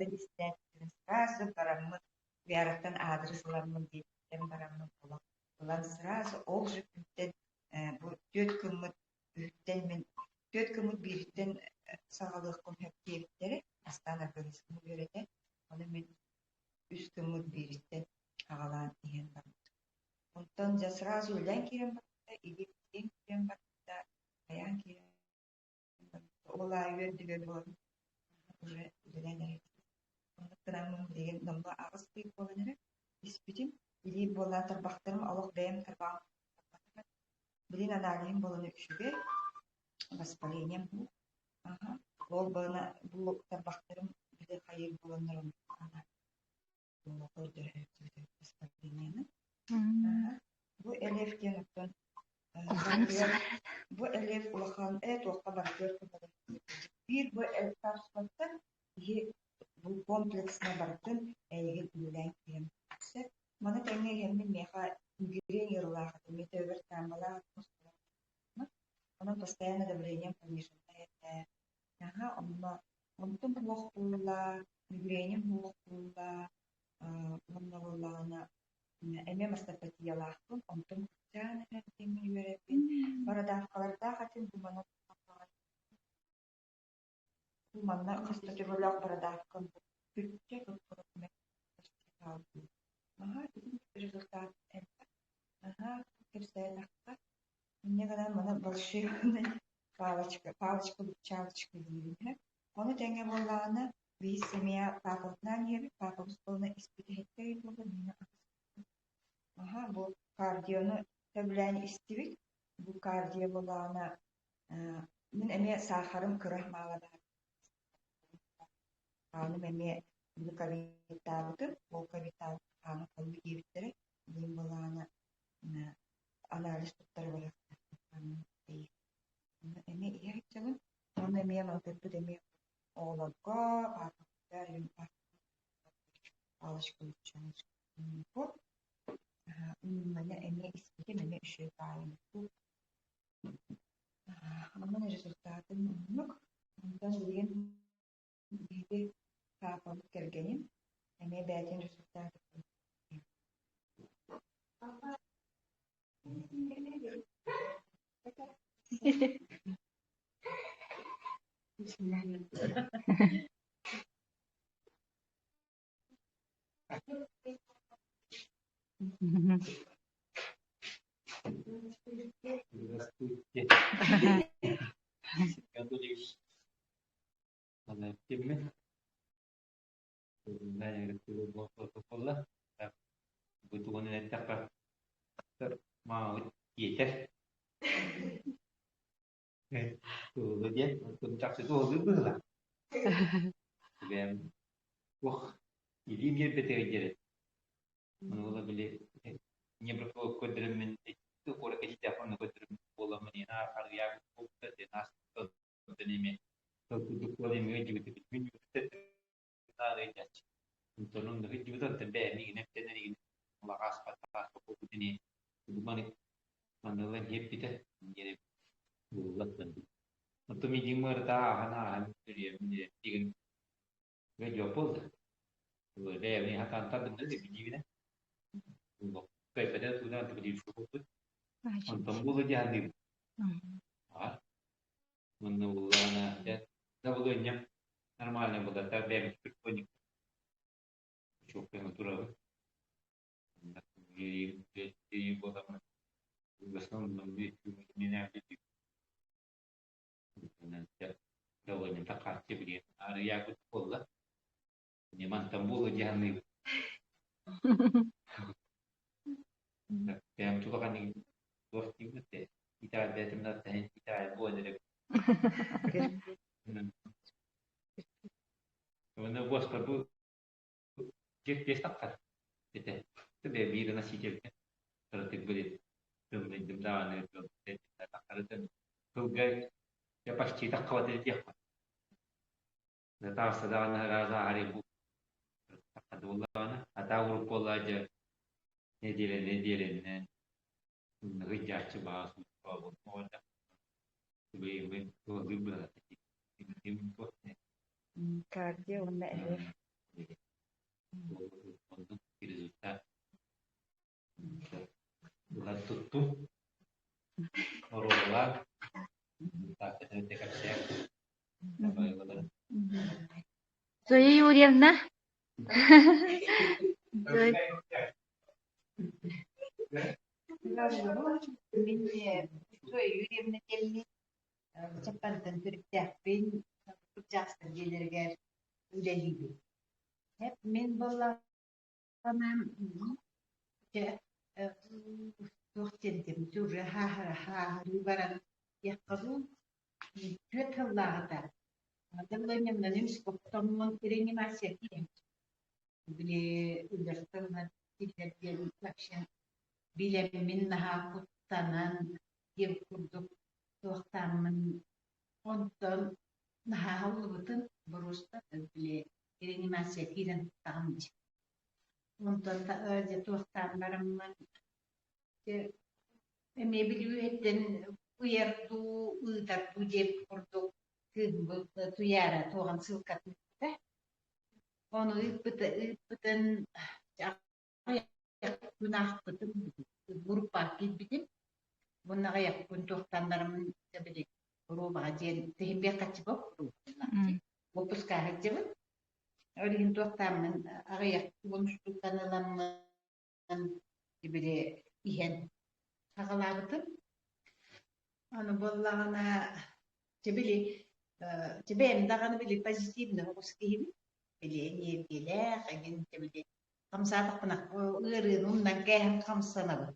Вераттан истээт, сразу бараммын, Вераттан аадырыс ыламмын диэбиттэн бараммын олох ылан сразу ол же күнтэн бу түөрт гыммыт үһүттэн мин түөрт гыммыт биириттэн саҕалыахпын сөп диэбиттэрэ, бастаан организмы үөрэтэ, ону мин үс гыммыт биириттэн аҕалаан иһэн барбытым. Онтон дьэ сразу үлээн киирэн барбыта, илиим киирэн барбыта, хайаан киирэн барбыта. Ол аайы үөрдүгэр буолан уже үлэлээн эрэр. Оннук гынаммын билигин номнуо 8 ый буолан эрэр. Испитим. Илии буола тарбахтарым олох бэйэм тарбаҕым Билин аналиһым буолан үчүгэй, воспалением Аха. Ол бана бу тарбахтарым били хайыр буоланнар воспалениены. Бу элев диэн оттон Улаханнык саҥарар бу элев улахан туохха барытыгар көмөлөһөр. Биир бу капсулаттан киһи бу комплексно барытын эйигин үлэлээн киирэн сөп. Маны тэҥэ иһэммин миэхэ мигрень ыарыылаах этим, төбөбөр травмалаах Онон постоянно давлением пониженное этэ. Аһа, онно онтум суох буолла, мигреним суох буолла, уонна буоллаҕына эмиэ мастопатиялаахпын, онтум кыччаан эрэр диэммин үөрэппин. Бородавкалардаах этим, бу манан Манна хас да төбөлөөх бородавкам бүттэ Наһаа итинник результат элбэх. Наһаа кэпсээтэххэ, инньэ гынан маны волшебный палочка, палочка-выручалочка диибин ээ. Ону тэҥэ буоллаҕына, биһи семья паапабытынаан иһэбит, паапабыт буолла испииһэккэ ыйытыллан миэнэ Аһа, бу кардиону сөбүлээн истибит. Бу кардио буоллаҕына мин эмиэ саахарым кыра мааланаат Хааным эмиэ глюковиттаабытым, ол ковидтаабыт хааным хойуу диэбиттэрэ. Билигин былаана анализ туттара барыахтаахпын. Эмиэ иһэ сылдьабын. Уонна эмиэ мантыппыт эмиэ оҕолорго, палочка Маны эмиэ испитим, эмиэ үчүгэй баайым. Онон результатын оннук. Онтон билигин биһиги паапабыт кэргэним эмиэ бэйэтин результатын Здравствуйте. Анатольевич Киммин? Бу тугунан эттэххэ, маамыт тиэтэр. Туолу диэн, чахчы туолуу быһыылаах. Бэйэм туох илиим биэрбэтигэр диэри. Ону ыла били Днепропетровка көрдөрөммүн куоракка тиийдэхпинэ онно көрдөрөммүн буоламмын арыйаабыт буолбута диэн ааспыт эмиэ курдук буолан эмиэ ыалдьыбытым ыалдьааччы. Онтон онно сылдьыбыт онтон бэйэм игин эмтэнэр игин ааспат буолбут ини маны манна ылан иһэппитэ диэн буллаттан. Оттон миигин мыарата ааһан ааһан үрүйэбин игин дьуоп буолла. Бэйэбин хатаан тардым да билиибинэ. Кайфатан туунан билииб буолбут. Онтон буолу дьаһаныыбын. Уонна буллаҕына дьэ дабылыанньам нормальный буолар так бэйэм спиртоник учуопканы турабын в основном давлением харчы билиэн арыйаабыт буолла не мантан буолуо дии саныыбын бэйэм тулахан туох диибит ээ итэҕэйбэтим да итэҕэй буолан эрэбин Уонна буоспар бу дьиэс таххар этэ. Биир носительгэ кыратык били тымныйдым даҕаны таххарытын тылга почти таххабат этиэхпин. Таҕыста даҕаны араары бу буоллаҕына атаа уруп буоллаа дьэ нэдиэлэ нэдиэлэнэн ыһыйдааччы баҕас Кардио уонна элев. Оннук результат ылан туттум. Оруоллаах Зоя Юрьевна. Зоя. Мин Зоя Юрьевна кэллин Чаппантан төрүттээхпин, кырдьаҕастар дьиэлэригэр үлэлиибин. Мин буоллаҕына дьэ туох диэн уже хааһырыы баран диэххэ дуу, түөрт сыллааҕыта давлениемнан үс реанимация киирэн били үллэстэн киллэр диэн вообще билэммин наһаа куттанан диэн курдук туохтааммын онтон наһаа аһыллыбытым боруоста били реанимация киирэн таҕым дии. Онтон дьэ туохтаан бараммын дьэ эмиэ били үөһэттэн ыйар дуу, ыытар дуу диэбит курдук кыыһым Туйаара туоҕан ссылкатын ыыппыта. Ону ыыппытын күн аахпытым, группаҕа киирбитим. Уонна аҕыйах күн туохтаан бараммын били боруобаҕа диэн тэһимбиэх хаччыба уоппуска сылдьабын. Ол иһин туохтааммын аҕыйах уон устууктан ыламмын били иһэн саҕалаабытым. Аны буоллаҕына дьэ били дьэ бэйэм даҕаны били позитивный оҕус киһибин. Били эниэргийэлээх эҥин дьэ били хамсаатахпына ыарыыны умнан кээһэн хамсанабын.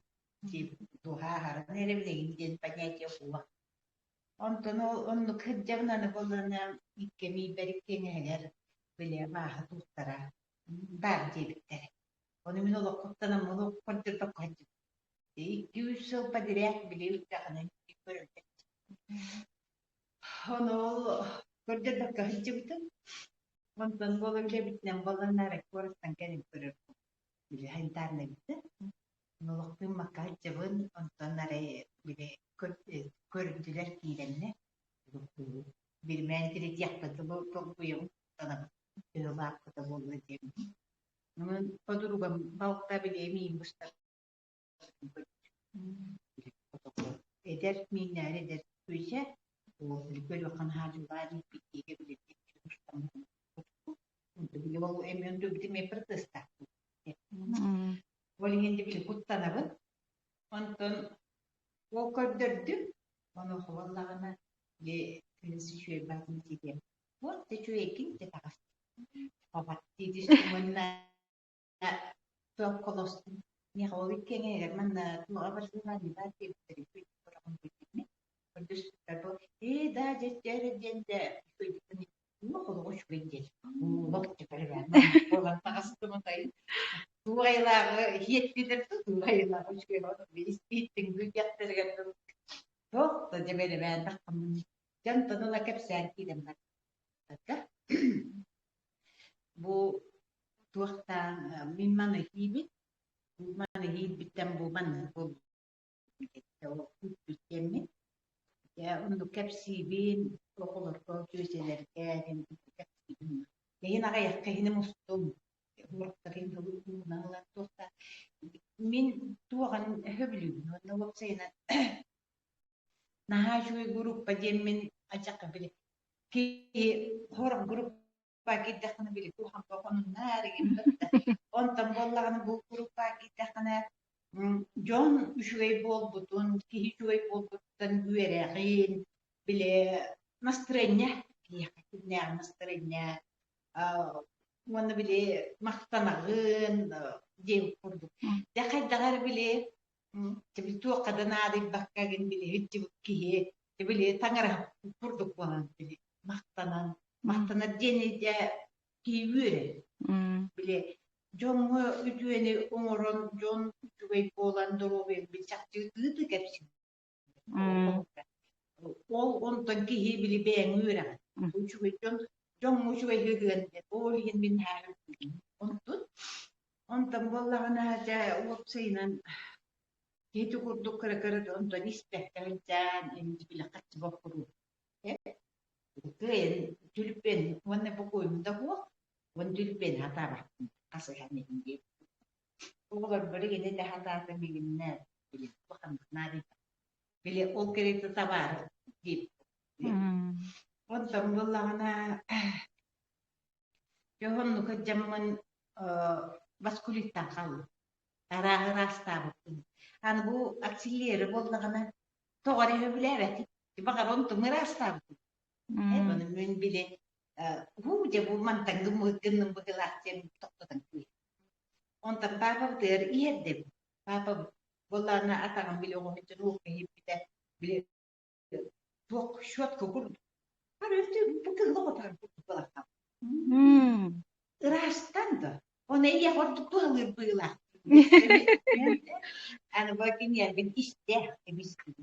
Дуһааһарын эрэ билигин диэн понятие буолла. Онтон ол оннук сылдьабын аны буоллаҕына икки эмиийбэр иккиэнэһигэр били абааһы туохтара баар диэбиттэрэ. Ону мин олоххуттан олох көрдөрбөккө сылдьыбытым. Икки-үс сыл подряд били үрдэҕинэн көрөллөр. Ону ол көрдөрбөккө сылдьыбытым. Онтон буолан үлэбитинэн буолан наара куораттан кэлин көрөр били санитарнайбытын. Олохтуун макка сылдьабын, онтон арай били көрдүлэр киирэннэр. Бирмээн тиритиэхпин толкуйабын куттанабын. Төһө улааппыта буолла диэммин. Онон подругам балта били миин быстар Эдэр мииннээри эдэр күөсэ көрүөххэ наһаа дьулаан ииппиттиигэ били ол эмиэ онтубутум эмиэ протестаахпын. Ол иһин били куттанабын. Онтон ол көрдөрдүм. Онуоха буоллаҕына били күнүс үчүгэй баатын тиийэн вот ты үчүгэйкин дьэ таҕыс. Хобат дии уонна Туох холостум миэхэ ол иккиэҥэр манна туоҕа барсыылаан баар диэбиттэр ээ да дьэ эрэ диэн да олоҕу үчүгэй диэн буолан таҕыстым отайын туох айылааҕы иһиэттилэр туох айылааҕы үчүгэй иһиттиҥ диэхтэригэр туох да дьэбэлэбээн таххаммын дьонтон ыла кэпсээн киирэн барда Бу туохтаан мин маны иһиибин, бу маны иһиирбиттэн бу маннык буолбут күүппүттэммин. Дьэ оннук кэпсиибин, оҕолорго, дьүөгэлэргэ диэн кэпсиибин. Иһин аҕыйахха иһини мустум. Уруктарын уунан ылан туохта мин туоҕан өһөбүлүүбүн уонна уопсайынан наһаа үчүгэй группа диэммин ачахха били киһи сорох группа киирдэххинэ били куһаҕан хонуннар игин онтон буоллаҕына бу группа киирдэххинэ дьон үчүгэй буолбутун киһи үчүгэй буолбуттан үөрэҕин били настырыанньа киһиэхэ күннээҕи настырыанньа уонна били махтанаҕын диэн курдук дьэ хайдах эрэ били туохха да наадыйбакка гин били киһи били таҥара курдук буолан били махтанан махтанар диэн дьэ киһи үөрэр били дьоҥҥо үтүөнү оҥорон дьон үчүгэй буолан доруобуйан били чахчы ытыы кэпсиир ол онтон киһи били бэйэҥ үөрэҕин үчүгэй дьон дьоҥҥо үчүгэй ыһыан ол иһин мин онтун онтон буоллаҕына дьэ уопсайынан ити курдук кыра-кыра онтон испэккэ сылдьан били харчы боппуруо кыайан түлүппэн уонна бокуойум да суох уон түлүппэн хатаабаппын. Хасыһан иһин диэбит. Оҕолорбор игини да хатаатым игиннэ били улаханнык наадыйбат. Били ол кэриэтэ табаары диэбит. Онтон буоллаҕына дьоһуннук дьаммын баскулиттан хааллым. Арааһы ыраастаабыппын. Аны бу аксиллиэры буоллаҕына тоҕо эрэ сөбүлээбэтим. Баҕар онтум ыраастаабытым. Ону мин били уу дьэ бу мантан гынным быһыылаах диэн тохтотон кыыһым. Онтон паапабытыгар иһэрдэбин. Паапабыт буоллаҕына атаҕым били оҕоһуччун уокка иһиппитэ били туох щетка курдук. Бу кыһыл оҕотор курдук былаххам. Ыраастан да Оны эйиэхэ ордук туһалыыр быылаах. Аны бу киниэрбин истээх эбистим.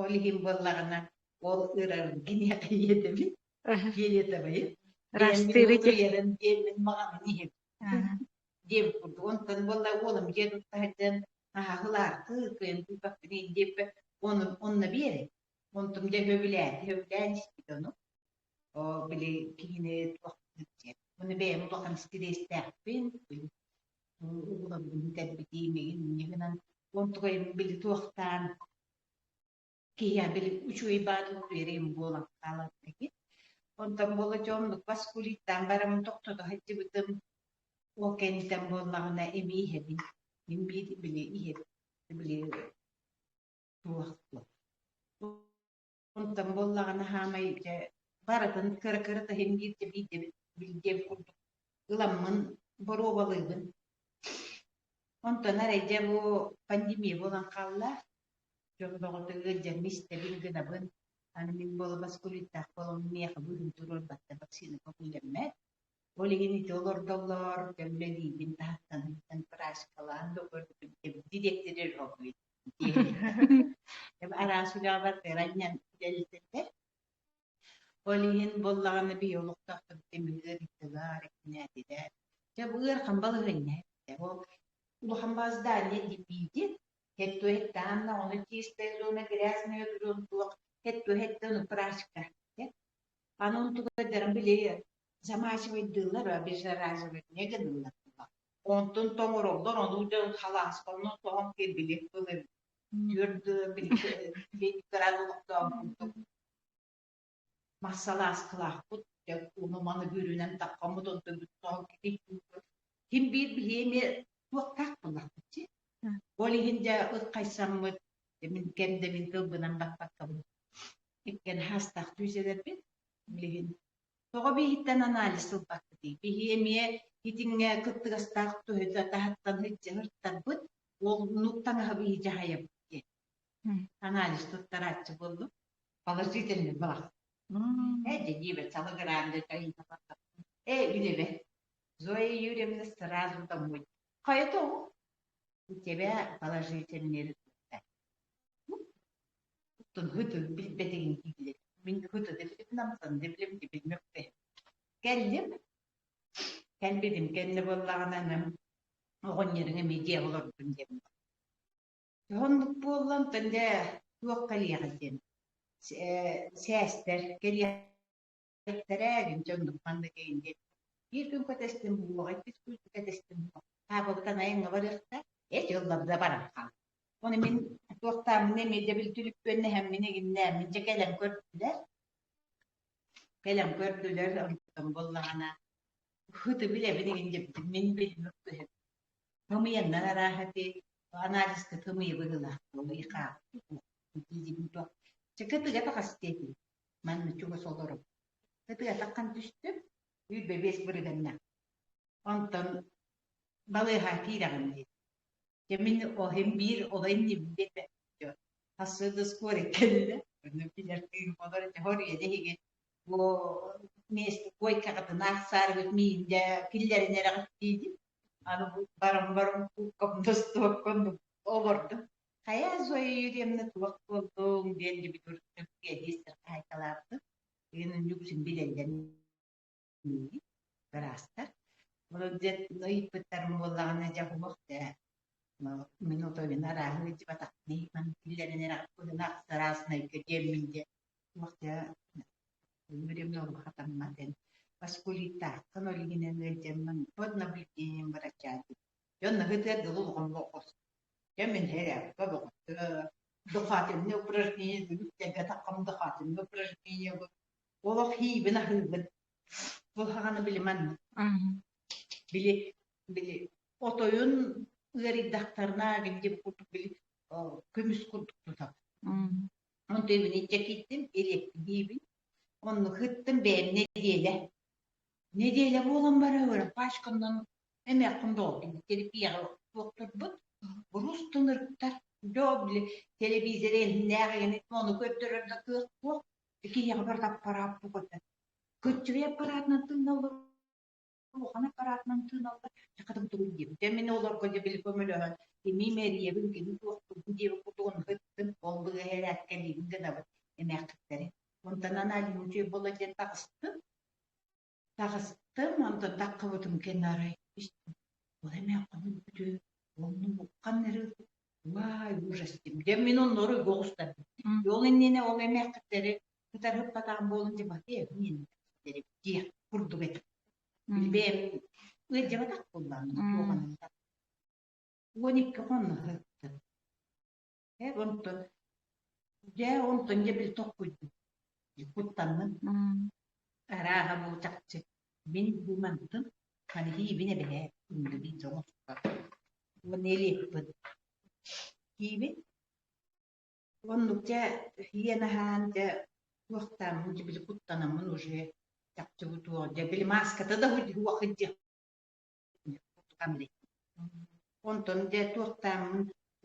Ол иһин буоллаҕына, ол ырарын киниэхэ иэтэбин, фиолетовайы. Растыры Диэммин диэммин маҕанын иһэбин. Диэм курдук. Онтон буолла уолум дьиэ тутта сылдьан аһаһылаахтыы кыайан тыыппаппын диэппэ ону онно биэрэ. Онтум дьэ сөбүлээтэ, сөбүлээн испит ону. Оо, били киһини туох диэн. Уонна бэйэм улахан истириэстээхпин, уолабын кэлбитим игин инньэ гынан онтукайым били туохтаан киһиэхэ били үчүгэй баатын үөрүйэм буолан хаалар эбит. Онтон буола дьоннук баскулиттаан бараммын тохтото сылдьыбытым. Ол кэнниттэн буоллаҕына эмиэ иһэбин. Мин биир били иһэбин. Били туох Онтон буоллаҕына хаамай дьэ барытын кыра-кыра таһым биирдэ биирдэ билдиэм курдук ыламмын боруобалыыбын. Онтон арай дьэ бу пандемия буолан хаалла. Дьон бөҕөтө ыалдьан истэбин гынабын. Аны мин буола баскулиттаах буолан миэхэ быһын туруорбаттар вакцина көҥүллэммэт. Ол иһин ити олордоллор, үлэлиибин таһыттан прачкалаан да көрбүтүм дириэктэри өрөҕөбүн. Араас үлэҕэ барытыгар үлэлэтэллэр. Ол иһин буоллаҕына биһи олохтоохтор тимир ыыттылар, эккинээтилэр. Дьэ бу ыарахан балаһыанньа этэ. Ол улахан баас здание дипиити хеттуһеттаанна ону чистая зона, грязная зона туох хеттуһетте ону прачка. Аны онтугайдарын били замачивайдыыллар, обеззараживать не гыныллар. Онтун тоҥороллор, ону дьон халааспанна тоһон кэлбилик былыр түөрт град олохтоох курдук массалааскылаахпыт уну маны бүрүнэн таххаммыт онтон тоһон ким биир биһи эмиэ туохтаах буоллахпыт чи ол иһин дьэ ыт хайсаммыт мин кэм да мин тылбынан баппаккабын иккен хаастаах түүсэлэрбин билигин Тоҕо биһиттэн анализ ылбаккытый? Биһи эмиэ итиҥҥэ кыттыгастаах туһута таһыттан сылдьыһыртарбыт, ол нук таҥаһы биһи дьаһайабыт диэн. Анализ туттарааччы буоллум. Положительный была. Э, дьэ, салыгыраан да Э, үлэбэ. Зоя Юрьевна сразу домой. Хайа тоҕо? У тебя положительный результат. Оттон хыты билбэтигин дииллэр. Мин хыты да билэбин, амтан да билэбин, билмэппин. Кэллим. Кэлбитим кэннэ буоллаҕына анам оҕонньоруҥ эмиэ дьиэҕэ олордун диэн. Оннук буолла, онтон дьэ туох кэлиэҕэ диэн. Сээстэр кэлиэхтэрэ, дьоннук манна кэйин диэн. Биир күн кэтэстим буолуоҕа, иккис күн кэтэстим буолуоҕа. Таабабытан айаҥҥа барыахта, эт ылларда баран хаал. Ону мин туохтааммын эмиэ дэбил түлүппүөннэһэммин игиннээммин дьэ кэлэн көрдүлэр. Кэлэн көрдүлэр, онтон буоллаҕына хыты билэбин игин диэбитим, мин билбэт кыһын. Ымыйаннан арааһа ити анализка ымыйы быһыылаах туох. Чэ кытыга таҕыс диэтим. Манна чугас олорон. Кытыга таххан түстүм. Үүрбэ биэс бырыганна. Онтон балыыһа киирэҕин диэтим. Дьэ мин оһим биир оҕо иннибин диэбэппин Хассыада скорый кэллэ. Онно билэр кыыһым олор этэ хоруйа эһиги бу миэстэ койкаҕытын аахсаарыгыт миин дьэ киллэрин эрэҕит диидим. Аны бу баран баран кууккам достуоккун олордум. Хайа Зоя Юрьевна туох буоллуҥ диэн дибит урут хаһайкалаабытым. Ыйын үксүн билэллэр Быраастар. Ол дьэ ыйыппыттарым буоллаҕына дьэ уһуох дээ мин отойун арааһы ыалдьыбатахпын киллэрэн эрэ араасынайга диэммин дьэ туох дьэ Юрьевна хатаммат эн васкулиттааххын ол иһин иһинэн ыалдьаммын под наблюдением врача диэн. Дьон ыһытыар дылы улахан оҕус. Дьэ мин эрээккэ бөҕөтө дыхательное упражнение таххам дыхательное упражнение олох иибин аһыыбын. Ол хаҕаны били маннык. Били били отойун ыарыйдахтарына диэбит курдук били көмүс курдук тутабын. Онтон илдьэ киирдим, илиэптиибин. Оннук ыттым бэйэм нэдиэлэ. Нэдиэлэ буолан баран пачканан эмээххин доҕордум терапияҕа туохтурбут. Бурустун ырыттар. Дьоо били телевизор иһиннээх игини ону көрдөрөр да кыах суох. Киһиэхэ барыта аппараат бу көтөр. Көччүрүй аппараатынан тыыналлар улахан аппараатынан тыыналлар, дьэ тугуй диэбит. Дьэ мин олорго дьэ били көмөлөһөн, кими мэрийэбин, кими туохтуубун диэбит курдук ыһыттым, ол быыһа эрээккэлиибин гынабын эмээххиттэри. Онтон анализ буола диэн таҕыстым. Таҕыстым, онтон таххыбытым кэннэ арай истим. Ол эмээххин бүтү, онну ханна эрэ Вай, ужас дим. Дьэ мин оннору оҕустардым. Ол иннинэ ол эмээххиттэри кытарыппатаҕым буолан дьэ бати мин диэх курдук этим. Бэйэм ыалдьыбатах буоллаҕым туоханан 12 хонно сыттым. Э онтон дьэ онтон дьэ били тохкуйдум. Куттанным. Арааһа бу чахчы мин бу мантым ханһиибин эбэһээ күндүбүн дьоҥоспор. Уонна илиэппин. Киибин Оннук дьэ иэн аһаан дьэ туохтааммын дьэ били куттанаммын уже чахчы бу туох дьэ били мааската да уох Онтон дьэ туохтааммын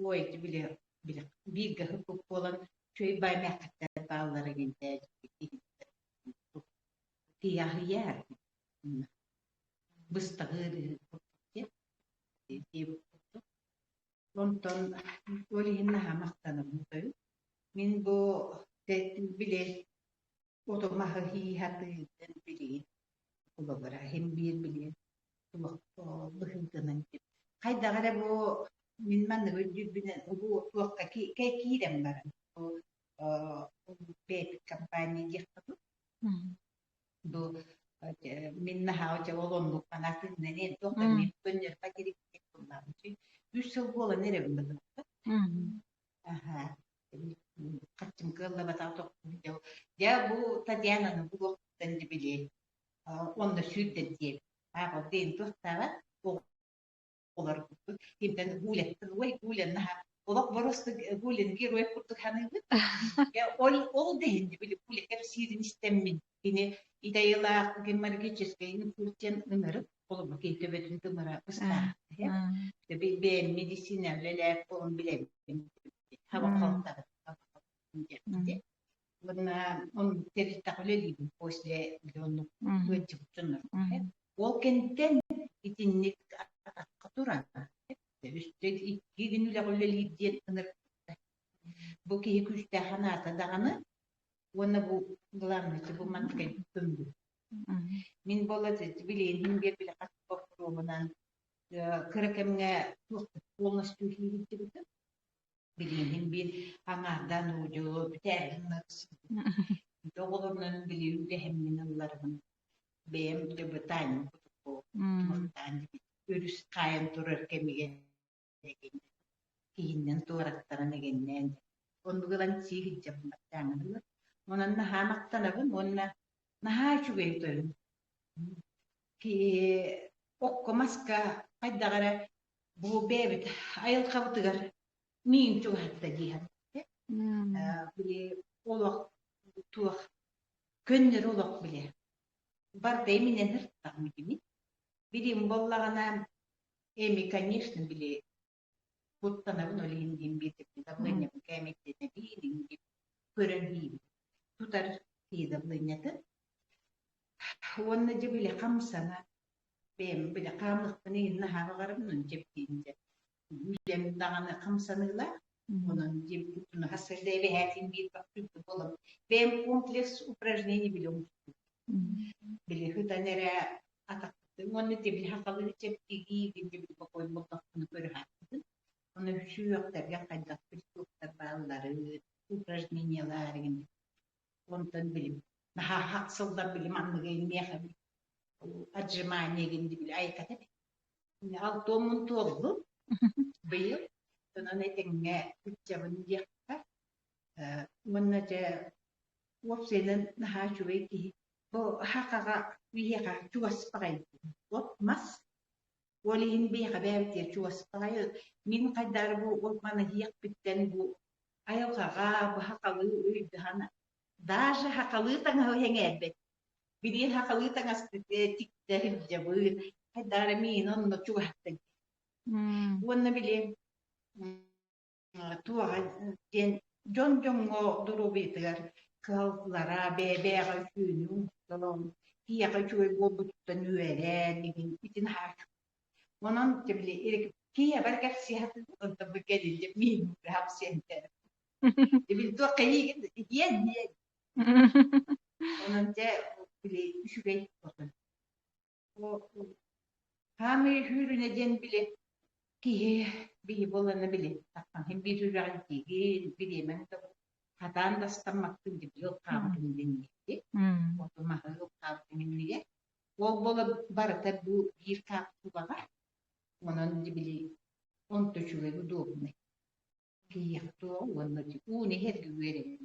ой били били бииргэ ыһыппыт буолан үчүгэй баай мээххиттэр бааллара тиийэхийээр быстаҕыыр диэбит курдук Онтон ол иһин наһаа махтанабын тойон. Мин бу били оту-маһы һии сатыырбын билигин холобура иһин биир билигин туох быһыытынан хайдах эрэ бу мин маннык өйдүүрбүнэн бу туохха киирэн баран бу бэйэбит компания диэххэ дуу Бу мин наһаа дьэ ол оннук санаатыннан туох да мин көннөрбө дириҥник буоллаҕым үс сыл буолан эрэбин быһыылаах. Аһаа. Хаччым кыаллыбатах дьэ бу Татьянаны булуохтан дьэ били онно сүүрдэр диэбит. Аах ол диэн туохтааҕа олорбуппут. Кимтэн Гуляттан, ой, Гуля наһаа олох боруоста Гулин герой курдук саныыбыт. Ол ол да иһин били Гуля кэпсиирин истэммин кини идеялаах геморрагическай инсульт диэн ынырык холобур киһи төбөтүн тымыра быстаах бэйэм медицина үлэлээт буолан билэбин хаба халтабыт Уонна оннук тэрилтэҕэ үлэлиибин после оннук ыалдьыбыт дьоннор. Ол кэнниттэн итинник атахха туран үстэ икки күн үлэҕэ үлэлиир диэн ынырыктар. Бу киһи күүстээх санаата даҕаны уонна бу главное бу маннык көмүлү. Мин буолла билиэним биэр били хас боппуруоһунан кыра кэмҥэ туох полностью иһиирдибитим. Билиэнин биир аҥаардаан уудьу бүтээрин оҕолорунан били үлэһэммин ылларбын бэйэм дебютаним туохтаан өрүс хаайан турар кэмигэр киһиннэн туораттаран эгэннээн оннук ылан сии сылдьабын баттааҥҥын онон наһаа махтанабын уонна наһаа үчүгэй тойон окко маска хайдах эрэ бу бэйэбит айылҕабытыгар миин чугаһатта дии саныыбын. Били олох туох көннөрү олох били барыта эминэн ыртаҕым итини. Билим буоллаҕына эми, конечно, били куттанабын ол иһин диэн биэрдим давлением кээмэйдэнэбин диэн көрөн иһиибин. Тутар киһи давлениета. Уонна дьэ били хамсана бэйэм били хаамыахпын иһин наһаа баҕарабын ону дьэбдиин дьэ үлэм даҕаны хамсаныылаах онон диэбит хасырда эбэһээтин биир бахтыырды буолан бэйэм комплекс упражнений били оҥостубут били хытан эрэ атахпытын уонна тибили хахалыы чэпчигии били бокой боллохпуну көрүһааппытын ону сүһүөхтэргэ хайдах туохтар бааллары упражнениялар онтон билим наһаа сыллар билим анныгы миэхэ. Отжимание гин били айката Алтуоммун туоллум быйыл. Онон этэҥҥэ ыччабын диэххэ. Уонна дьэ уопсайынан наһаа үчүгэй киһи. Бу хахаҕа биһиэхэ чугас баҕайы от мас. Ол иһин биһиэхэ бэйэбитигэр чугас баҕайы. Мин хайдары бу от маны иһиэхпиттэн бу айылҕаҕа бу хахалыы өйдөһөн даже хахалыы таҥаһы сэҥээрбэт. Билигин хахалыы таҥаспыт тиктэ сылдьабыт, хайдах эрэ миин онно чугаһаттан. Уонна били туоҕа диэн дьон дьоҥҥо доруобуйатыгар кыһаллара, бэйэ-бэйэҕэ үтүөнү оҥостон, киһиэхэ үчүгэй буолбутуттан үөрэн, игин итин аһаа Онон били киһиэхэ кэпсиэхэ онтон бу кэлиллим миин хапсиэнтэ. Били туох кэлиигин иһиэн иһиэн Онон дьэ били үчүгэй отон. Хаамыы сүүрүнэ диэн били киһи биһи буоллана били таххан биир үрэҕин тиигин бириэмэҥ да хатаан да астаммаккын дии хаамытын инниги оту маһы хаамытын иннигэ ол буола барыта бу биир капсулаҕа онон били онто үчүгэй удобный Киһиэхтуоҕа уонна ууну иһэргэ үөрэнним.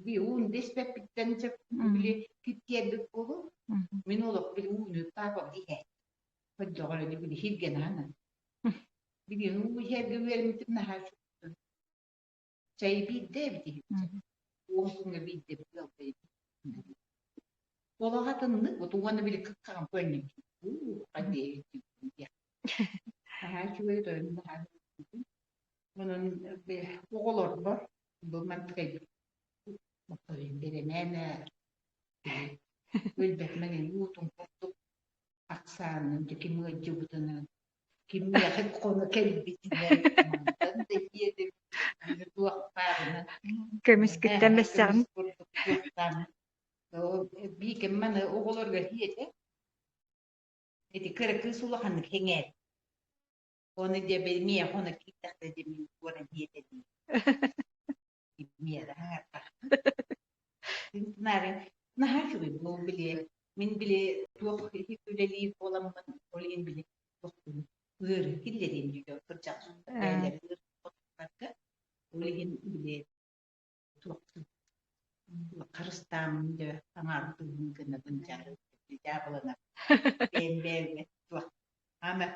Би ууну да испэппиттэн сөп били киттиэрбит буолуо. Мин олох били ууну папам иһээт. Хойдоҕор ини били иһиргэн аһынан. Били уу иһэргэ үөрэммитим наһаа үчүгэй. Чай биирдэ эбит иһипчэ. Уон күҥҥэ биирдэ эбит ыалга Олох атыннык вот уонна били кыккаҕын көннүк. Уу, хадиэбит диэх. Наһаа үчүгэй тойон наһаа Онон оҕолорбор бу мантыкайбыт бэрэмээнэ өлбөтүмэн уутун курдук ахсаанын дьэ ким ыалдьыбытынан кимиэхэ хоно кэлбитинэн мантан да диэтим туох баарынан Көмүскүттэн бэссэҕин курдук туохтаан бииким маны оҕолорго диэтэ ити кыра кыыс улаханнык сэҥээр Оны дьэ миэхэ ону киирдэхтэ дьэ мин куора диэтэ дии. Миэрэ аҥардахпын. Наһаа үчүгэй буол били мин били туох үлэлиир буоламмын ол иһин били туохпун ыарыы киллэриим дии кырдьаҕас бэйэлэрин ыарыы ол иһин били туохпун харыстааммын дьэ аҥаардыыбын гынабын дьаабыланар бэйэм бэйэбэр туох ама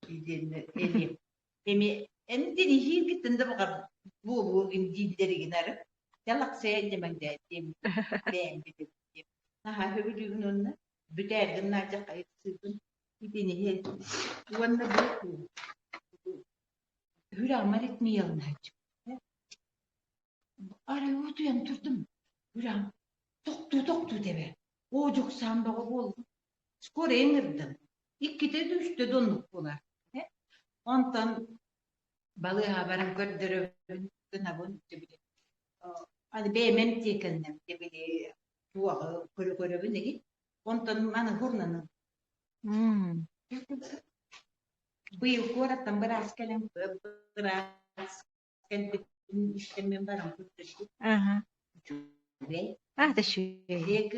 диэннэ эми эми эн иһииргиттэн да баҕар буолуо гин дииллэригин ары дьалаксайа дэмэҥдээттиэм бэйэм билэбин наһаа сөбүлүүгүн уонна бүтээргин наадьа хайыссыыбын итини уонна бу Үрэҕим аритмияланааччы. Арай утуйан турдум. Үрэҕим тохтуу-тохтуу тэбэр. Оо, дьуксаан бөҕө буоллум. Скорый ыҥырдым. Иккитэ да үстэ да оннук буолар. Онтон балыыһа баран көрдөрөбүн, гынабын били аны бэйэм эмтиэкэлэнэм били туоҕу көрө-көрөбүн игин. Онтон маны хурнаным. Быйыл куораттан быраас кэлэн быраас кэлбитин истэммин баран көрдөрбүт. Үчүгэй. Аата үчүгэй.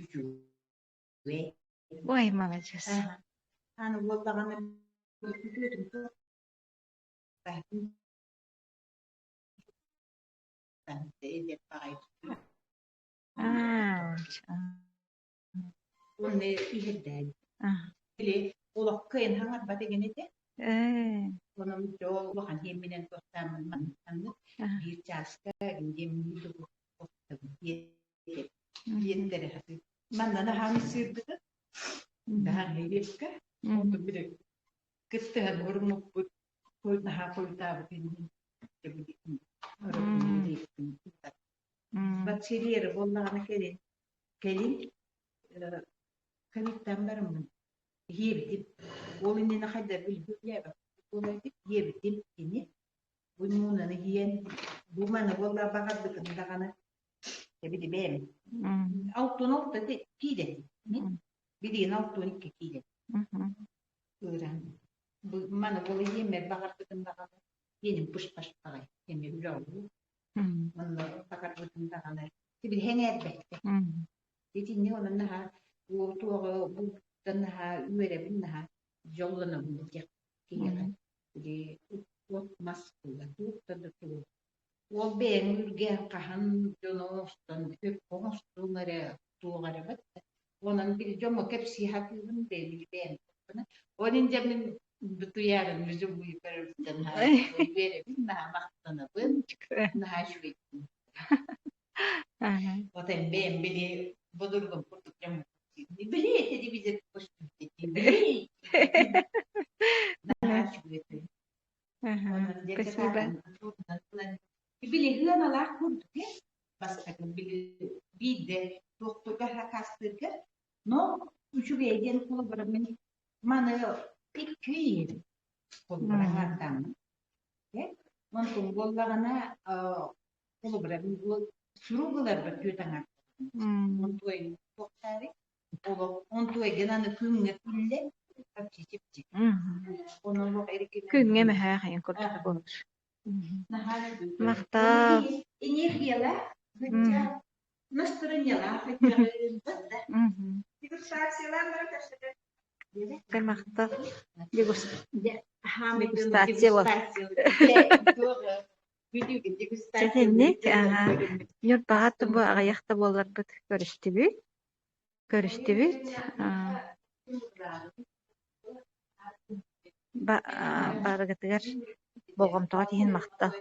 Үчүгэй. Ой, маладьыас. Аны буоллаҕына Уонна иһэрдээн. Били олох кыайан хаҥарбат эгин этэ. Онон дьол улахан диэмминэн туохтааммын маннык биир чааска диэттэрэ Манна наһаан сыырбытым. Наһаа нэһилиэккэ. Онтон били кыттыһан уруммуппут наһаа хойутаабыт иннин Бацилиеры буоллаҕына кэлин кэлин ковидтаан бараммын иһиэбитим. Ол иннинэ хайдах билбэт буолар диэбитим кини бу муунаны иһиэн бу маны буолла баҕарбытым даҕаны эбити бэйэм 66 киилэ мин билигин 62 киилэ ыыран бу маны буола иһиэммэр баҕарбытым даҕаны иэним пыш-паш баҕай эмиэ үлэ оҥоруу Онно баҕарбытым даҕаны тибилиһэн эрбэттэ. Итинник онон наһаа туоҕу бултан наһаа үөрэбин наһаа дьоллонобун диэх киһиэхэ. Били от мас буолла туохтан да тугу. Ол бэйэҥ үргээн хаһан дьону оҥостон өккө оҥостуоҥ эрэ туох эрэ бат Онон били дьоҥҥо кэпсии сатыыбын бэйэбин бэйэм Ол индьэ мин бутуйарын вживую көрөрбүттэн наһаа үөрэбин, наһаа махтанабын, наһаа үчүгэйдик. Вот бэйэм били бодургум курдук дьоҥҥо били телевизор көстүүтэ били наһаа үчүгэй Спасибо. Били ыаналаах курдук э бастакы били биирдэ туохтуга хакастыырга но үчүгэй диэн холобура мин маны икки холобура аҥардааммын э онтум буоллаҕына холобура сурук ыларбар түөт аҥар онтуой туохтаары олох онтуойгын аны күҥҥэ күллэ чипчик онон Күҥҥэ мөһөөх эйэн курдук буолар. Махтал. Энергиялаах, настроениялаах Дегустациялаан баран көрсөтөр. Махтал. Дегустация Итинник, Ньурбаҕа бу аҕыйах да буолларбыт көрүстүбүт. Көрүстүбүт. Барыгытыгар болҕомтоҕут иһин махтал.